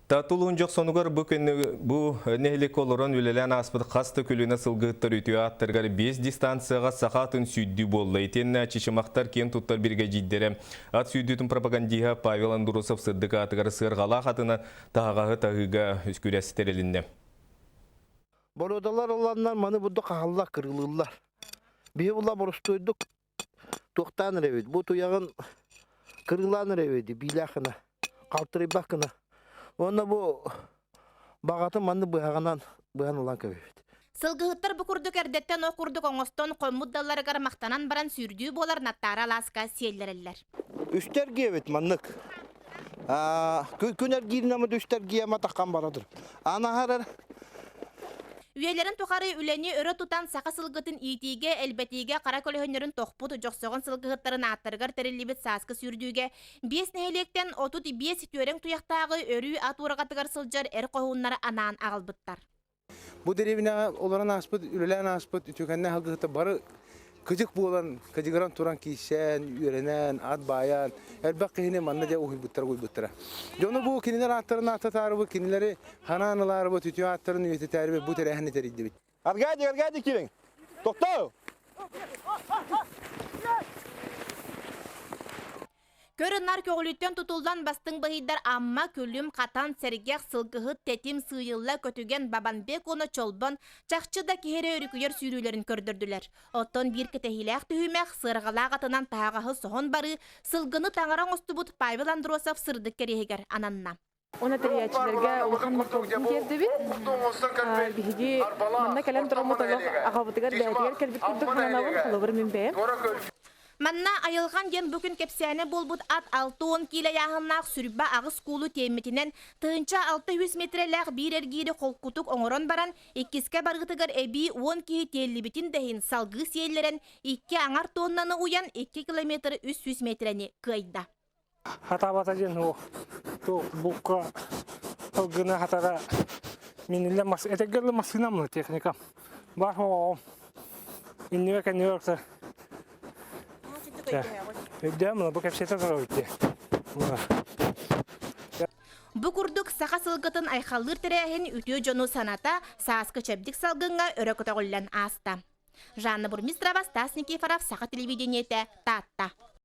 Таатта улууһун Дьохсонугар бу күн бу нэһилиэккэ олорон үлэлээн ааспыт хас да көлүөнэ сылгыһыттар үтүө ааттарыгар биэс дистанцияҕа саха атын сүүрдүү буолла. Итиэннэ Чычымахтар киэн туттар биригэдьиирдэрэ ат сүүрдүүтүн пропагандиһа Павел Андросов сырдык аатыгар сыарҕалаах атынан таһаҕаһы таһыыга күрэс тэрилиннэ. Боруодалар ыланнар маны бурдук хаһаллар, кырыылыыллар. Биһи була боростуойдук туохтаан эрэбит. Бу туйаҕын кырыылаан эрэбит, биилээх гына, халтырыйбат гына. Уонна бу баҕатын манны быһаҕынан быһан ылан кэбиһэбит. Сылгыһыттар бу курдук эрдэттэн ох курдук оҥостон хоммут далларыгар махтанан баран сүүрдүү буолар Наттаара алааска сиэллэрэллэр. Үстэ эргиэбит маннык. Күн эргииринэн үстэ эргиэмэ таххан барадыр. Анаһарар Үйэлэрин тухары үлэни өрө тутан саха сылгытын иитиигэ, элбэтиигэ хара көлөһүннэрин тохпут Дьохсоҕон сылгыһыттарын ааттарыгар тэриллибит сааскы сүүрдүүгэ биэс нэһилиэктэн 35 түөрэҥ туйахтааҕы өрүү ат уораҕатыгар сылдьар эр хоһууннары анаан аҕалбыттар. Бу дэриэбинэҕэ олорон ааспыт, үлэлээн ааспыт үтүөкэннээх алгыһыта бары кыдьык буолан, кыдьыгыран туран киирсэн, үөрэнэн, ат баайан, элбэх киһини манна дьэ уһуйбуттара угуйбуттара. Дьону бу кинилэр ааттарын ааттатаарыбыт, кинилэри ханаан ылаарыбыт, үтүө ааттарын үйэтитээрибит бу тэрээһини тэрийдибит. Аркадий, Аркадий кириҥ! Тохтоо! Көр-ынар көҕүлүттэн тутуллан бастыҥ быһыйдар Амма, Күлүм, Хатан, Сэргэх, Сылгыһыт, Тэтим, Сыыйылла, Көтүгэн, Бабанбек уонна Чолбон чахчы да киһи эрэ өрүкүйэр сүүрүүлэрин көрдөрдүлэр. Оттон биир кэтэһиилээх түһүмэх сыарҕалаах атынан таһаҕаһы соһон барыы, сылгыны таҥара оҥостубут Павел Андросов сырдык кэриэһигэр ананна. Уонна тэрийээччилэргэ улахан махталбытын тиэрдэбин. Биһиги манна кэлэн тураммыт олох аҕабытыгар бэйэтигэр кэлбит курдук сананабын, холобур мин бэйэм. Манна Айылҕан диэн бу күн кэпсээнэ буолбут ат 60 киилэ ыйааһыннаах сүрбэ аҕыс куулу тиэммитинэн 1600 миэтэрэлээх биир эргиири холкутук оҥорон баран, иккискэ барыытыгар эбии уон киһи тиэллибитин да иһин салгыы сиэллэрэн икки аҥар тоннаны уйан 2 километр 300 миэтэрэни кыайда. Хатаабата диэн ол туох букка ылгына хатара миниллэ мас этэргэ дылы массыынам техникам бар оҕом иннибэ кэннибэ ыкса өйдөөн бу кэпсэтэ турабыт дии Бу курдук саха сылгытын айхаллыыр тэрээһин үтүө дьону саната сааскы чэбдик салгыҥҥа өрө көтөҕүллэн ааста. Жанна Бурмистрова, Стас Никифоров, Саха телевидениетэ, Таатта.